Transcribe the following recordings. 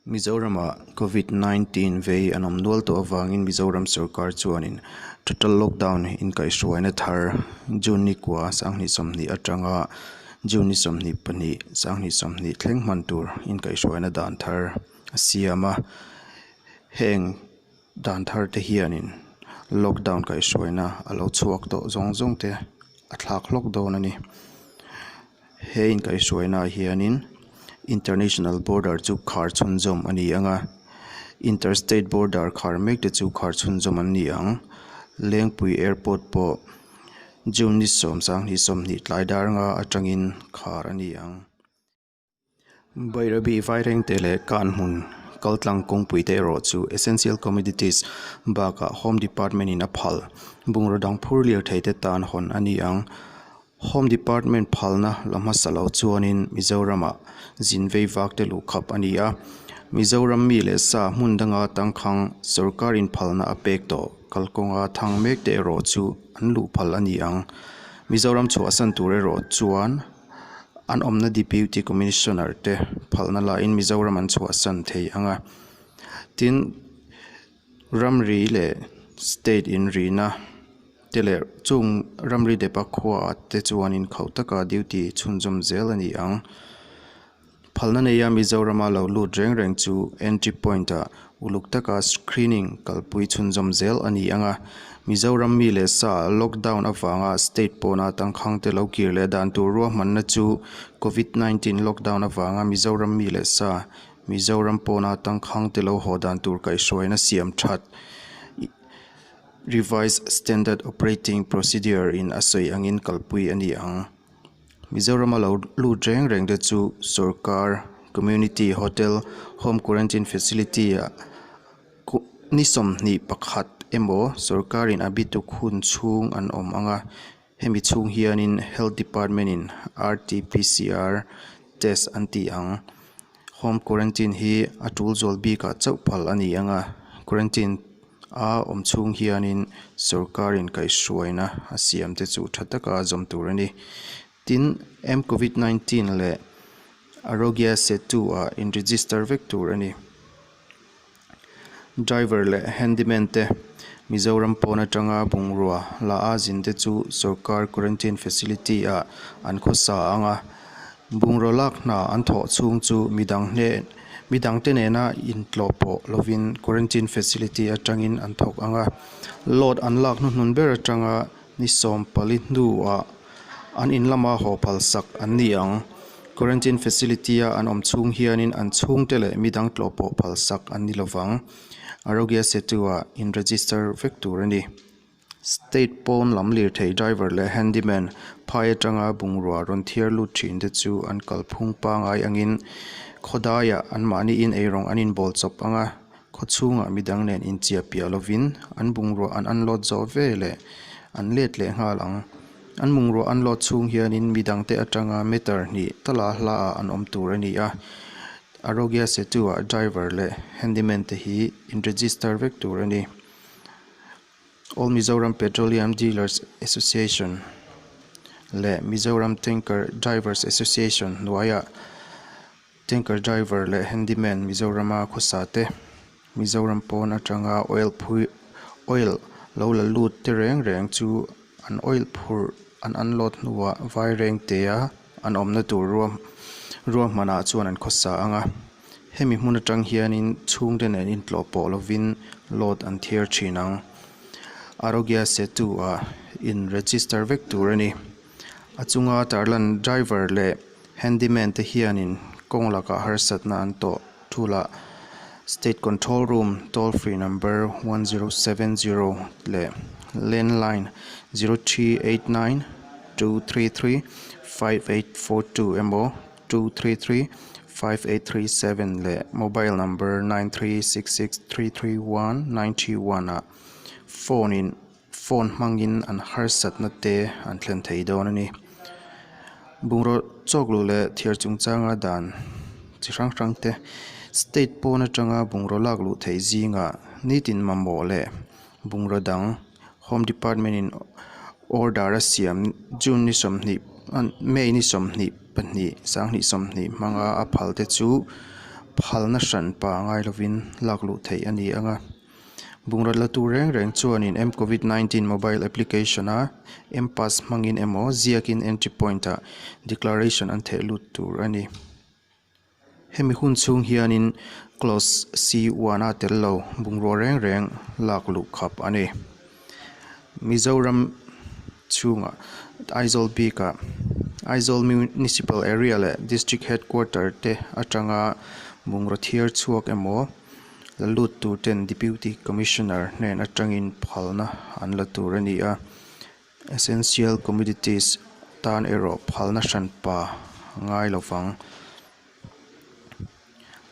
Mizoramah Covid 19 vei an awm nual tawh avangin Mizoram sorkar chuanin Total Lockdown inkaihhruaina thar June ni kua 2020 atanga June ni 22 2020 thleng hman tur inkaihhruaina dan thar a siam a. Heng dan thar te hianin lockdown kaihhruaina a lo chhuak tawh zawng zawng te a thlak hlawk dawn a ni. He inkaihhruainaah hianin international border chu khar chhunzawm a ni ang a, inter state border khar mek te chu khar chhunzawm an ni ang. Lengpui airport pawh June ni sawm 2020 tlai dar nga atangin khar a ni ang. Bairabi Vairengte leh Kanhmun kaltlang kawngpui te erawh chu essential commodities bakah Home Department in a phal bungraw dang phur lirthei te tan hawn a ni ang. Home Department phalna la hmasa lo chuanin Mizoramah zin vei vak te luh khap a ni a. Mizoram mi leh sa hmun danga tangkhang sorkar in phalna a pek tawh kalkawnga thang mek te erawh chu an luh phal a ni ang. Mizoram chhuahsan tur erawh chuan an awmna Deputy Commissioner te phalna lahin Mizoram an chhuahsan thei ang a. Tin, ramri leh state inrina te leh chung ramri depa khuaah te chuanin khauh taka duty chhunzawm zel a ni ang. Phalna neia Mizorama lo lut reng reng chu entry point ah uluk taka screening kalpui chhunzawm zel a ni ang a. Mizoram mi leh sa lockdown avanga state pawna tangkhang te lo kir leh dan tur ruahmanna chu Covid 19 lockdown avanga Mizoram mi leh sa Mizoram pawna tangkhang te lo haw dan tur kaihhruaina siam that Revised Standard Operating Procedure in a sawi angin kalpui a ni ang. Mizorama lo lut reng reng te chu sorkar, Community Hotel, Home Quarantine Facility ah ni 21 emaw sorkarin a bituk hun chhung an awm ang a, hemi chhung hianin Health Department in RTPCR test an ti ang. Home Quarantine hi a tul zual bikah chauh phal a ni ang a, quarantine a awm chhung hianin sorkarin kaihhruaina a siam te chu tha taka zawm tur a ni. Tin, M-Covid 19 leh Arogya Setu ah in register vek tur a ni. Driver leh handyman te Mizoram pawn atanga bungrua la a zin te chu sorkar quarantine facility ah an khawsa ang a, bungraw lak hna an thawh chhung chu midang hnen midang te nena intlawh pawh lovin quarantine facility atangin an thawk ang a, load an lak hnuhnun ber atanga ni 14 hnuah an in lama haw phal sak an ni ang. Quarantine facility a an awm chhung hianin an chhungte leh midang tlawh pawh phal sak an ni lovang. Arogya Setu ah in register vek tur a ni. State pawn lam lirthei driver leh handyman phai atanga bungrua rawn thiar lut thin te chu an kalphung pangai angin khawdaiah anmahniin eirawng an inbawl chawp ang a, khawchhungah midang nen inchiah piah lovin an bungrua an unload zawh ve leh an let leh nghal ang. An bungrua unload chhung hianin midangte atanga meter hnih tala hlaah an awm tur a ni a, Arogya Setu ah driver leh handyman te hi in register vek tur a ni. All Mizoram Petroleum Dealers Association leh Mizoram Tanker Drivers Association hnuaiah Tanker Driver leh Handyman Mizorama khawsa te, Mizoram pawn atanga oil phui oil lo la lut te reng reng chu an oil phurh an unload hnuah Vairengtea an awmna tur ruah ruahmanah chuan an khawsa ang a. Hemi hmun atang hianin chhungte nen intlawh pawh lovin load an thiar thin ang. Arogya Setu ah in register vek tur a ni. A chunga tarlan driver leh handyman te hianin kawng lakah harsatna an tawh thulah State Control Room toll free number 1070 leh landline 0389 233 5842 emaw 233 5837 leh mobile number 9366331931 ah phone in phone hmangin an harsatna te an thlen thei dawn a ni. Bungraw chawk luh leh thiar chungchanga dan chi hrang hrang te state pawn atanga bungraw lak luh theih zingah nitin mamawh leh bungraw dang home department in order a siam June ni 20 May ni 22 2020 hmanga a phal te chu phalna hranpa ngai lovin lak luh theih a ni ang a. Bungraw la tur reng reng chuanin mCovid 19 mobile application a mPass hmangin emaw ziakin entry point ah declaration an theh lut tur a ni. Hemi hun chhung hianin clause C1 a tel lo bungrua reng reng lak luh khap a ni. Mizoram chhungah Aizawl bikah Aizawl Municipal Area leh District Headquarter te atanga bungraw thiar chhuak emaw la lut tur ten Deputy Commissioner hnen atangin phalna an la tur a ni a. Essential commodities tan erawh phalna hranpa ngai lo vang.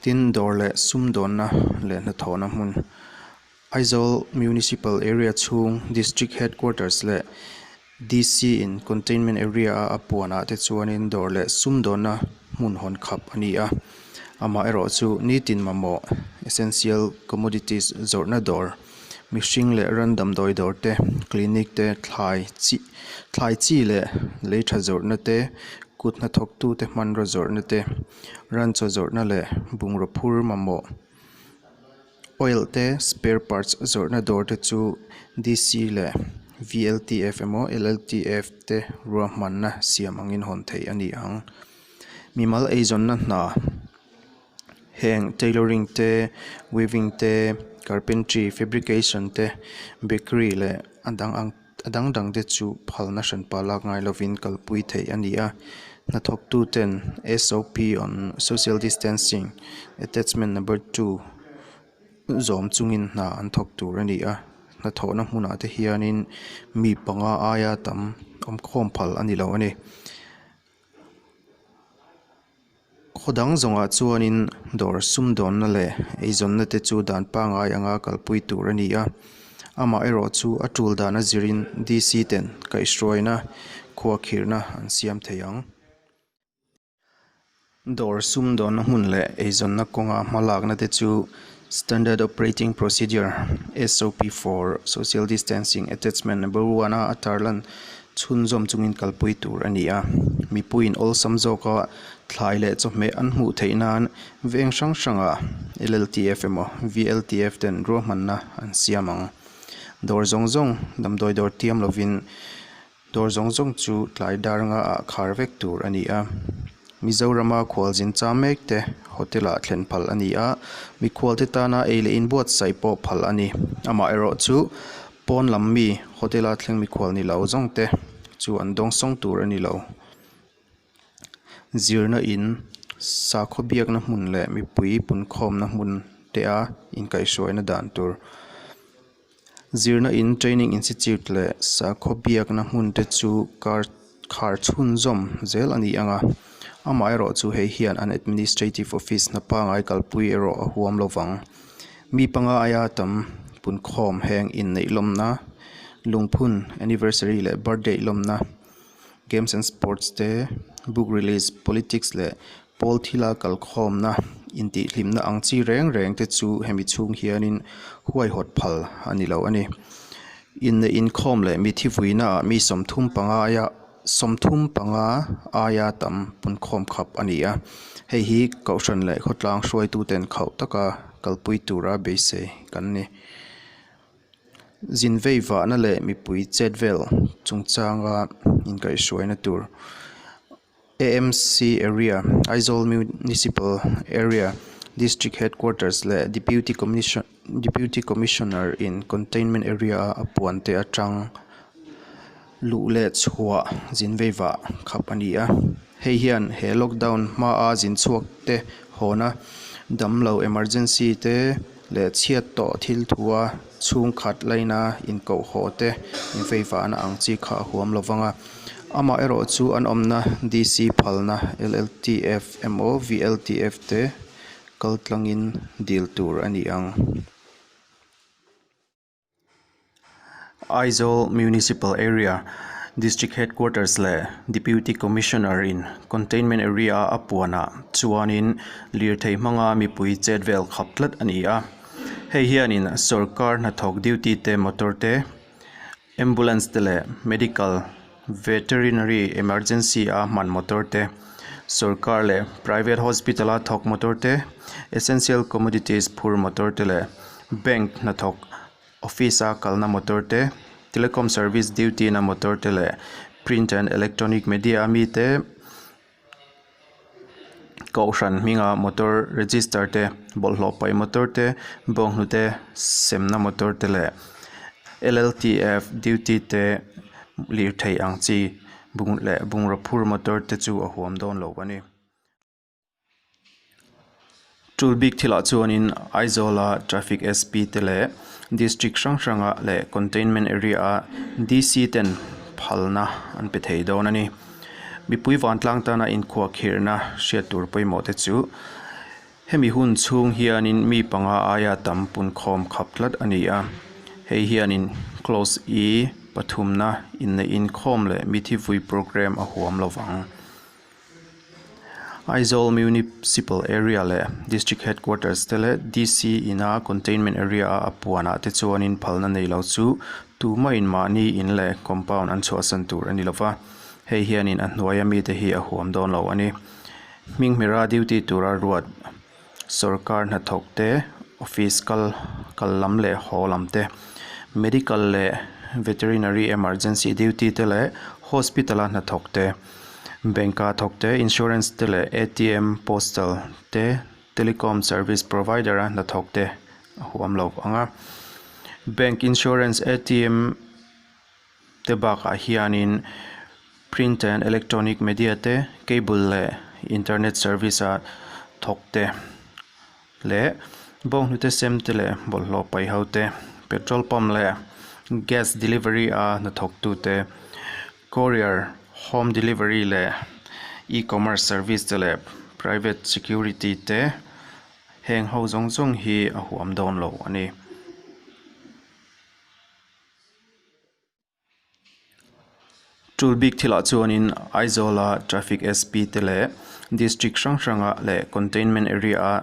Tin, dawr leh sumdawnna leh hnathawhna hmun, Aizawl Municipal Area chhung District Headquarters leh DC in Containment Area a a puanah te chuanin dawr leh sumdawnna hmun hawn khap a ni a. Amaherawhchu nitin mamawh essential commodities zawrhna dawr, Mihring leh ran damdawi dawr te, clinic te, thlai chi thlai chi leh lei tha zawrhna te, kut hnathawktu te hmanraw zawrhna te, ran chaw zawrhna leh bungraw phur mamawh oil te spare parts zawrhna dawr te chu DC leh VLTF emaw LLTF te ruahmanna siam angin hawn theih a ni ang. Mimal eizawnna hna. Heng tailoring te weaving te carpentry fabrication te bakery leh a dang ang a dang dang te chu phalna hranpa lak ngai lovin kalpui theih a ni a. Hnathawktu ten SOP on social distancing attachment number 2 zawm chungin hna an thawk tur a ni a. Hnathawhna hmunah te hianin mi panga aia tam awmkhawm phal a ni lo a ni. Khaw dang zawngah chuanin dawr sumdawnna leh eizawnna te chu dan pangngai anga kalpui tur a ni a, amaherawh chu a tul dan a zirin DC ten kaihhruaina khuakhirhna an siam thei ang. Dawr sumdawnna hmun leh eizawnna kawnga hmalakna te chu Standard Operating Procedure, SOP, for Social Distancing Attachment Number One a a tarlan Chhunzawm chungin kalpui tur a ni a, mipuiin awlsam zawka thlai leh chawhmeh an hmuh theih nan veng hrang hrangah LLTF emaw VLTF ten ruahmanna an siam ang. Dawr zawng zawng damdawi dawr tiam lovin dawr zawng zawng chu tlai dar nga ah khar vek tur a ni a. Mizorama khualzin cham mek te hotel ah thlen phal a ni a, mikhualte tana ei leh inbuatsaih pawh phal a ni. Amaherawhchu Pawn lam mi hotel a thleng mikhual ni lo zawng te chu an dawng sawng tur a ni lo. Zirna in sakhaw biakna hmun leh mipui punkhawmna hmun te a inkaihhruaina dan tur. Zirna in training institute leh sakhaw biakna hmun te chu kar khar chhunzawm zel a ni ang a, amaherawhchu hei hian an administrative office hna pangngai kalpui erawh a huam lovang. Mi panga aia tam punkhawm heng inneih lawmna, lungphun, anniversary leh birthday lawmna, games and sports te, book release, politics leh pawl thila kalkhawmna, intihhlimna ang chi reng reng te chu hemi chhung hianin huaihawt phal a ni lo a ni. Inneih inkhawm leh mithi vuinaah mi 35 aia 35 aia tam punkhawm khap a ni a, hei hi Kohhran leh khawtlang hruaituten khauh taka kalpui tura beisei kan ni. Zin vei vahna leh mipui chet vel chungchanga inkaihhruaina tur AMC Area, Aizawl Municipal Area, District Headquarters leh Deputy Deputy Commissioner in Containment Area a a puan te atang luh leh chhuah zin vei vah khap a ni a. Hei hian he lockdown hmaa zin chhuak te hawna damlo emergency te leh chhiat tawh thil thua chhungkhat laina inkoh haw te invei vahna ang chi kha a huam lo vang a. Amaherawh chu an awmna DC phalna LLTF emaw VLTF te kaltlangin dil tur a ni ang. Aizawl Municipal Area, District Headquarters leh Deputy Commissioner in Containment Area a puanah chuanin lirthei hmanga mipui chet vel khap tlat a ni a. Hei hianin sorkar hnathawk duty te motor te, ambulance te leh medical veterinary emergency a hman motor te, Sorkar leh private hospital-a thawk motor te, essential commodities phur motor te leh bank hnathawk office-a kalna motor te, telecom service duty-na motor te leh print and electronic media-a mite Kohhran hminga motor register te bawlhhlawh paih motor te bawnghnute semna motor te leh L_L_T_F duty te lirthei ang chi bung leh bungraw phur motor te chu a huam dawn lo a ni. Tul bik thilah chuanin Aizawla traffic SP te leh district hrang hranga leh containment area a DC ten phalna an pe thei dawn a ni. Mipui vantlang tana inkhuahkhirhna hriat tur pawimawh te chu hemi hun chhung hianin mi panga aia tam punkhawm khap tlat a ni a, hei hianin clause i pathumna inneih inkhawm leh mithivui programme a huam lovang. Aizawl Municipal Area leh District Headquarters te leh DC ina Containment Area a a puanah te chuanin phalna nei lo chu tumahin mahni in leh compound an chhuahsan tur a ni lova, hei hianin a hnuaia mite hi a huam dawn lo a ni. Hminghmira duty tura ruat sorkar hnathawk te, office kal kal lam leh haw lam te, medical leh veterinary emergency duty te leh hospital a hnathawk te, bank a thawk te, insurance te leh atm, postal te, telecom service provider a hnathawk te a huam lo ang a. Bank, insurance, atm te bakah hianin print and electronic media te, cable leh internet service a thawk te leh bawnghnute sem te leh bawlhhlawh paih ho te, petrol pump leh gas delivery a hnathawk tu te, courier, home delivery leh e-commerce service te leh private security te heng ho zawng zawng hi a huam dawn lo a ni. Tul bik thilah chuanin Aizawla traffic SP te leh district hrang hranga leh containment area a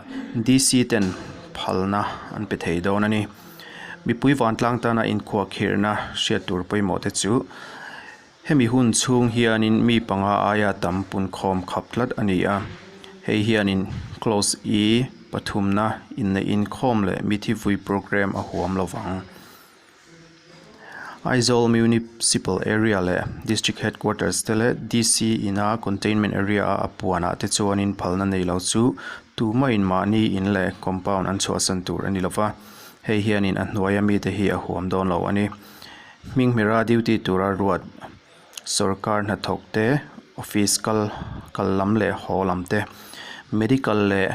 DC ten phalna an pe thei dawn a ni. Mipui vantlang tana inkhuahkhirhna hriat tur pawimawh te chu hemi hun chhung hianin mi panga aia tam punkhawm khap tlat a ni a, hei hianin clause i pathumna inneih inkhawm leh mithivui programme a huam lovang. Aizawl Municipal Area leh District Headquarters te leh DC ina Containment Area a a puanah te chuanin phalna nei lo chu tumahin mahni in leh compound an chhuahsan tur a ni lova, hei hianin a hnuaia mite hi a huam dawn lo a ni. Hminghmira duty tura ruat sorkar hnathawk te, office kal kal lam leh haw lam te, medical leh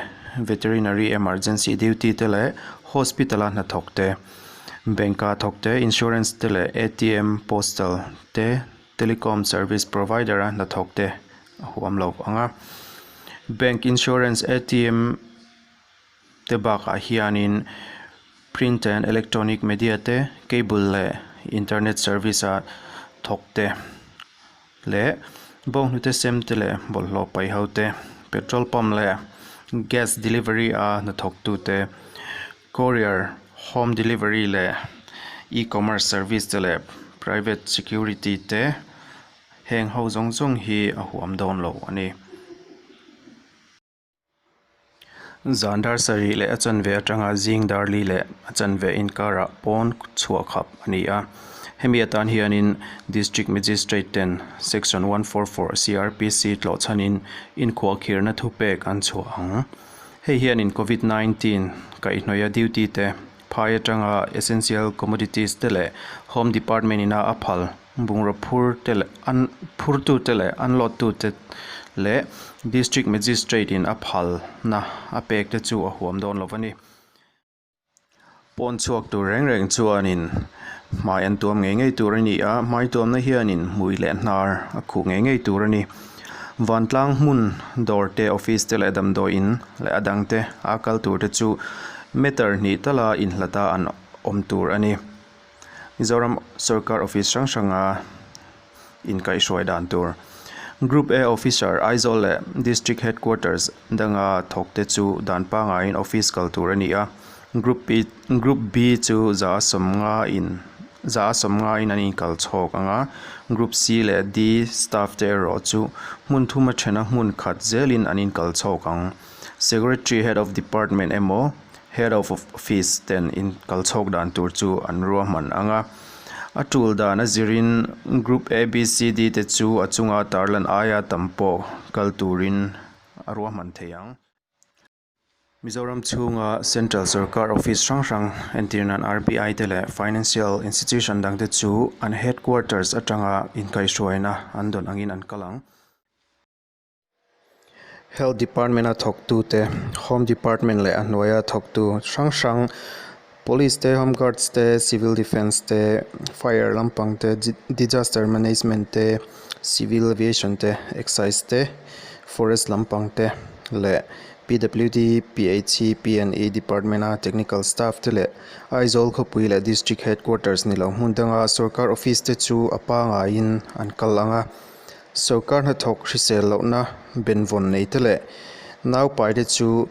veterinary emergency duty te leh hospital a hnathawk te, bank a thawk te, insurance te leh atm, postal te, telecom service provider a hnathawk te a huam lo ang a. Bank, insurance, atm te bakah hianin print and electronic media te, cable leh internet service a thawk te leh bawnghnute sem te leh bawlhhlawh paih ho te, petrol pump leh gas delivery a hnathawk tu te, courier, home delivery leh e-commerce service te leh private security te heng ho zawng zawng hi a huam dawn lo a ni. Zan dar sarih leh a chanve atanga zing dar li leh a chanve inkarah pawn chhuah khap a ni a. Hemi atan hianin District Magistrate ten Section 144 CrPC tlawh chhanin inkhuahkhirna thupek an chhuah ang. Hei hianin Covid 19 kaihhnawih a duty te, phai atanga essential commodities te leh Home Department ina a phal Bungraw phur te leh an phurtu te leh unload tu te leh District Magistrate in a phalna a pek te chu a huam dawn lo a ni. Pawn chhuak tur reng reng chuanin hmai an tuam ngei ngei tur a ni a, hmai tuamna hianin hmui leh hnar a khuh ngei ngei tur a ni. Vantlang hmun dawr te, office te leh damdawi in leh a dang te a kal tur te chu meter hnih tala inhlata an awm tur a ni. Mizoram sorkar office hrang hranga inkaihhruai dan tur. Group A officer Aizawl leh District Headquarters danga thawk te chu dan pangaiin office kal tur a ni a, Group B Group B chu za sawmnga in 50 in an inkal chhawk ang a, Group C leh D staff te erawh chu hmun thuma thena hmun khat zelin an inkal chhawk ang. Secretary, Head of Department emaw Head of Office ten inkal chhawk dan tur chu an ruahman ang a. A tul dan a zirin Group A, B, C, D te chu a chunga tarlan aia tam pawh kal turin a ruahman thei ang. Mizoram chhunga Central Sorkar Office hrang hrang entir nan RBI te leh Financial Institution dangte chu an Headquarters atanga inkaihhruaina an dawn angin an kal ang. Health Department-a thawktute, Home Department leh a hnuaia thawktu hrang hrang, Police te, Home Guards te, Civil Defence te, Fire lampang te, Disaster Management te, Civil Aviation te, Excise te, Forest lampang te leh PWD, PHE, PNE Department-a Technical Staff te leh Aizawl khawpui leh District Headquarters ni lo hmun danga Sorkar Office te chu a pangaiin an kal ang a. Sorkar hnathawk hrisel lohna benvawn nei te leh naupai te chu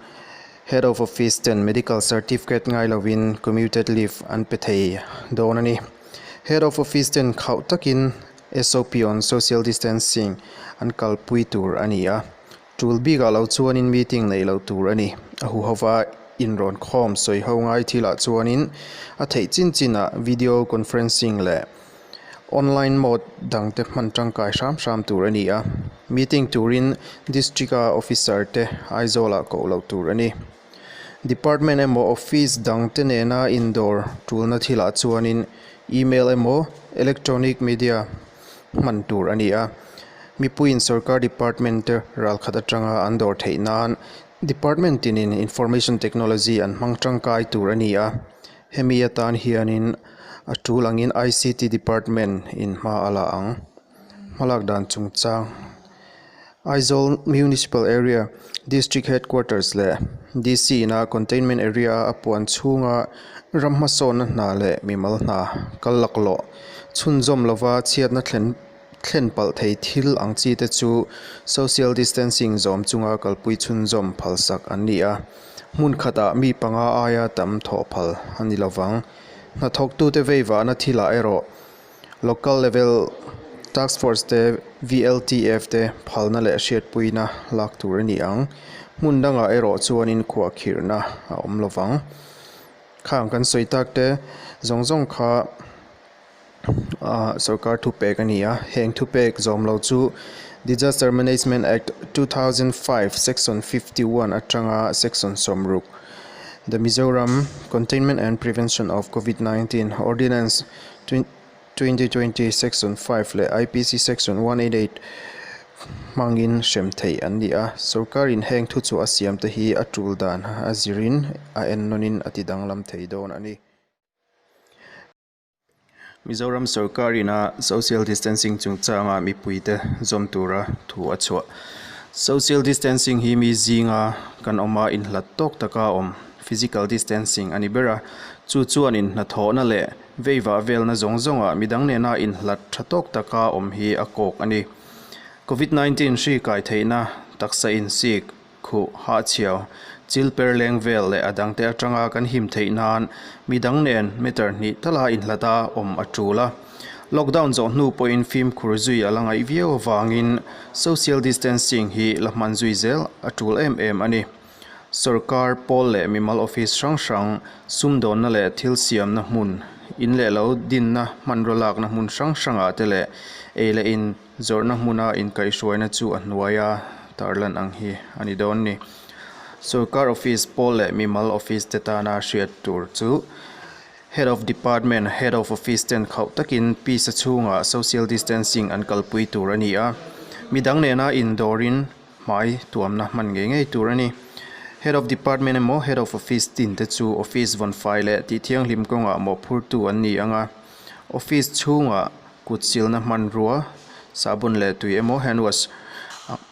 Head of Office ten Medical Certificate ngai lovin Commuted Leave an pe thei dawn a ni. Head of Office ten khauh takin SOP on Social Distancing an kalpui tur a ni a, tul bikah lo chuanin meeting neih loh tur a ni. A huhova inrawn khawm sawi ho ngai thilah chuanin a theih chin chinah Video Conferencing leh Online mode dangte hman tangkai hram hram tur a ni a, meeting turin District-a officer te Aizawlah koh loh tur a ni. Department emaw office dangte nena indawr tulna thilah chuanin email emaw electronic media hman tur a ni a, mipuiin sorkar department te ralkhat atanga an dawr theih nan department tinin information technology an hmang tangkai tur a ni a. Hemi atan hianin a tul angin ICT Department in hma a la ang. Hmalak dan chungchang Aizawl Municipal Area, District Headquarters leh DC ina Containment Area a puan chhunga ram hmasawnna hna leh mimal hna kal laklawh chhunzawm lova chhiatna thlen thlen palh thei thil ang chi te chu Social Distancing zawm chunga kalpui chhunzawm phalsak an ni a. Hmun khatah mi panga aia tam thawh phal a ni lovang. Hnathawktute veivahna thilah erawh Local Level Task Force te, VLTF te phalna leh hriatpuina lak tur a ni ang. Hmun dangah erawh chuanin khuahkhirhna a awm lovang. Khang kan sawi tak te zawng zawng kha Sorkar thupek a ni a, heng thupek zawm lo chu Disaster Management Act, 2005 Section 51 atanga Section 60, The Mizoram Containment and Prevention of Covid-19 Ordinance, 2020 Section 5 leh IPC Section 188 hmangin hrem theih an ni a. Sorkarin heng thuchhuah a siamte hi a tul dan a zirin a ennawnin a tidanglam thei dawn a ni. Mizoram sorkar ina social distancing chungchanga mipuite zawm tura thu a chhuah. Social distancing hi mi zinga kan awm a, inhlat tawk taka awm, physical distancing, a ni ber a. Chu chuanin hnathawhna leh veivah velna zawng zawngah midang nena inhlat tha tawk taka awm hi a kawk a ni. Covid 19 hri kai theihna taksa insik, Khuh, hahchhiau, chil per leng vel leh a dangte atanga kan him theih nan midang nen meter hnih tala inhlata awm a tul a. Lockdown zawh hnu pawhin fimkhur zui a la ngaih viau avangin social distancing hi la hman zui zel a tul em em a ni. Sorkar, pawl leh mimal office hrang hrang, sumdawnna leh thil siamna hmun, in leh lo dinna hmanraw lakna hmun hrang hrangah te leh ei leh in, Zawrhna hmuna inkaihhruaina chu a hnuaia tarlan ang hi a ni dawn ni. Sorkar office pawl leh mimal office te tana hriat tur chu Head of Department, Head of Office ten khauh takin pisa chhungah social distancing an kalpui tur a ni a, midang nena indawrin hmai tuamna hman ngei ngei tur a ni. Head of Department emaw Head of Office tin te chu office vawnfai leh tihthianghlim kawngah mawhphurtu an ni ang a, office chhungah Kut silna hmanrua, sahbun leh tui emaw hand wash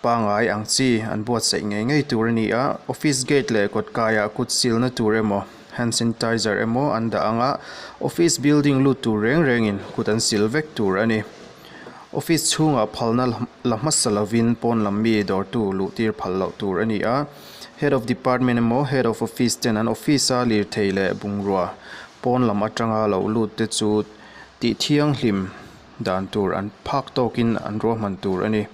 pangai ang chi an buatsaih ngei ngei tur a ni a, office gate leh kawt kaiah kut silna tur emaw hand sanitizer emaw an dah ang a, office building lut tur reng rengin kut an sil vek tur a ni. Office chhungah phalna la hmasa lovin pawn lam mi dawrtu luh tir phal loh tur a ni a, head of department emaw head of office ten an office a lirthei leh bungrua pawn lam atanga lo lut te chu. Tihthianghlim dan tur an phak tawkin an ruahman tur a ni.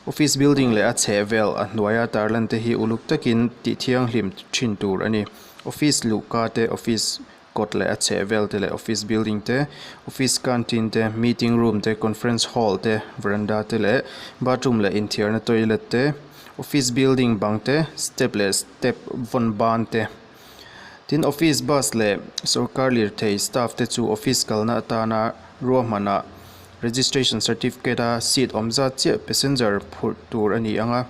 Office building leh a chhehvel a hnuaia tarlan te hi uluk takin tihthianghlim thin tur a ni. Office luhka te, office kawt leh a chhehvel te leh office building te, office canteen te, meeting room te, conference hall te, veranda te leh bathroom leh inthiarna toilet te, office building bang te, step leh step vawn ban te. Tin, office bus leh sorkar lirthei staff te chu office kalna atana ruahmanah registration certificate a seat awm zat chiah passenger phurh tur a ni ang a,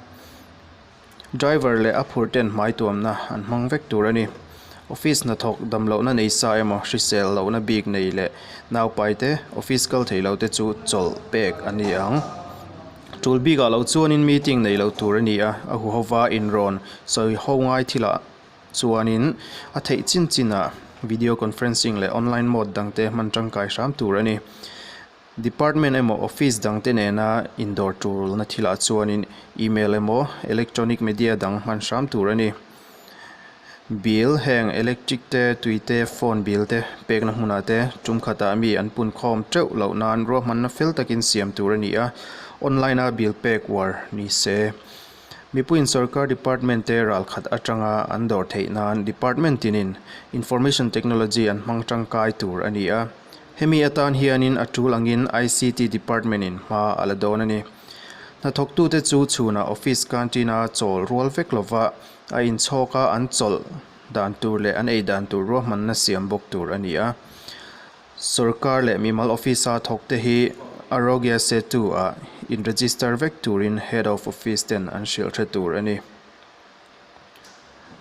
driver leh a phurh ten hmai tuamna an hmang vek tur a ni. Office hnathawk damlohna nei sa emaw hrisel lohna bik nei leh naupai te office kal thei lo te chu chawlh pek a ni ang. Tul bikah lo chuanin meeting nei lo tur a ni a, a huhova inrawn sawi ho ngai thilah Chuanin, a theih chin chinah video conferencing leh online mode dangte hman tangkai hram tur a ni. Department emaw office dangte nena indawr tulna thilah chuanin email emaw electronic media dang hman hram tur a ni. Bill heng electric te, tui te, phone bill te pekna hmunah te tum khatah mi an pun khawm teuh loh nan ruahmanna fel takin siam tur a ni a, online-a bill pek uar ni se. Mipuiin sorkar department te ralkhat atanga an dawr theih nan department tinin information technology an hmang tangkai tur a ni a. Hemi atan hianin a tul angin ICT department in hma a la dawn a ni. Hnathawktute chu chhunah office canteen a chawl rual vek lova a inchhawk a an chawlh dan tur leh an ei dan tur ruahmanna siam bawk tur a ni a. Sorkar leh mimal office-a thawkte hi Arogya Setu-ah in-register vek turin Head of Office ten an hrilh hre tur a ni.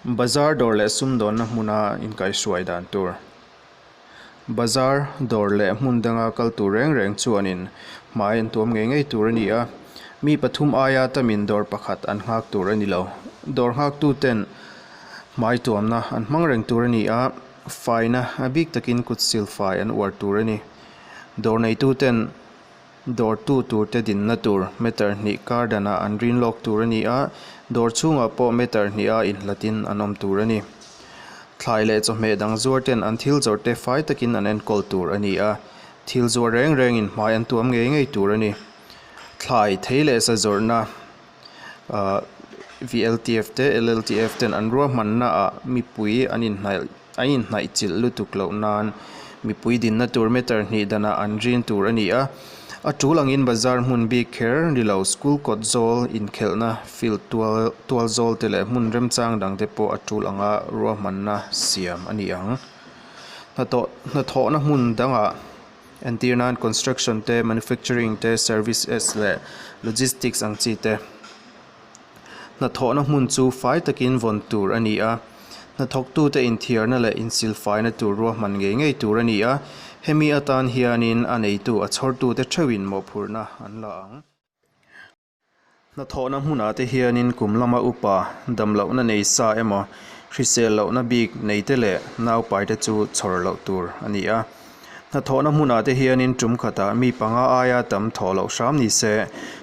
Bazar dawr leh sumdawnna hmuna inkaihhruai dan tur. Bazar dawr leh hmun danga kal tur reng reng chuanin hmai an tuam ngei ngei tur a ni a, mi pathum aia tamin dawr pakhat an nghak tur a ni lo. Dawr nghaktuten hmai tuamna an hmang reng tur a ni a. Faina a bik takin kut sil fai an uar tur a ni. Dawr neituten dawrtu turte dinna tur meter hnih kar danah an rin lawk tur a ni a, dawr chhungah pawh meter hniha inhlatin an awm tur a ni. Thlai leh chawhmeh dang zuarten an thil zawrhte fai takin an enkawl tur a ni a, thil zuar reng rengin hmai an tuam ngei ngei tur a ni. Thlai, thei leh sa zawrhna. VLTF te LLTF ten an ruahmanna ah mipui an inhnaih an inhnaih chilh lutuk loh nan mipui dinna tur meter hnih danah an rin tur a ni a. A tul angin bazar hmun bik kher ni lo school kawt zawl inkhelhna field tual tual zawl te leh hmun remchang dang te pawh a tul anga ruahmanna siam a ni ang. Hnathawh hnathawhna hmun dangah. Entir nan construction te, manufacturing te, services leh logistics ang chi te. Hnathawhna hmun chu fai takin vawn tur a ni a, hnathawktute inthiarna leh insilfaina tur ruahman ngei ngei tur a ni a, hemi atan hianin a neitu a chhawrtute theuhin mawhphurhna an la ang. Hnathawhna hmunah te hianin kum lama upa damlohna nei sa emaw hrisel lohna bik nei te leh naupai te chu chhawr loh tur a ni a. Hnathawhna hmunah te hianin tum khatah mi panga aia tam thawh loh hram ni se,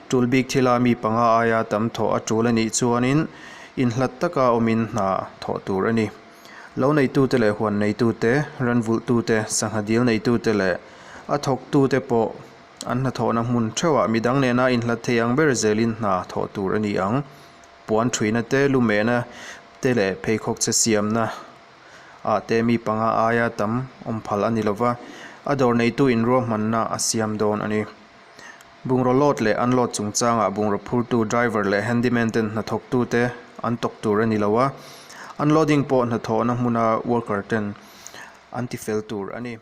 tul bik thila mi panga aia tam thawh a tul a nih chuanin inhlat taka awmin hna thawh tur a ni. Lo neitute leh huan neitute, ranvulhtute, sangha dil neitute leh a thawktute pawh An hnathawhna hmun theuhah midang nena inhlat thei ang ber zelin hna thawh tur a ni ang. Puan thuina te, lumehna te leh pheikhawk che siamna ah te mi panga aia tam awm phal a ni lova, a dawr neitu in ruahmanna a siam dawn a ni. Bungraw load leh unload chungchangah bungraw phurtu driver leh handyman ten hnathawktute an tawk tur a ni lo a, unloading pawh hnathawhna hmuna worker ten an tifel tur a ni.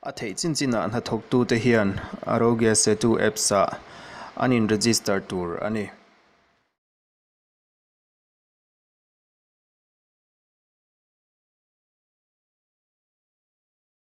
A theih chin chinah hnathawktute hian Arogya Setu apps-ah an in-register tur a ni.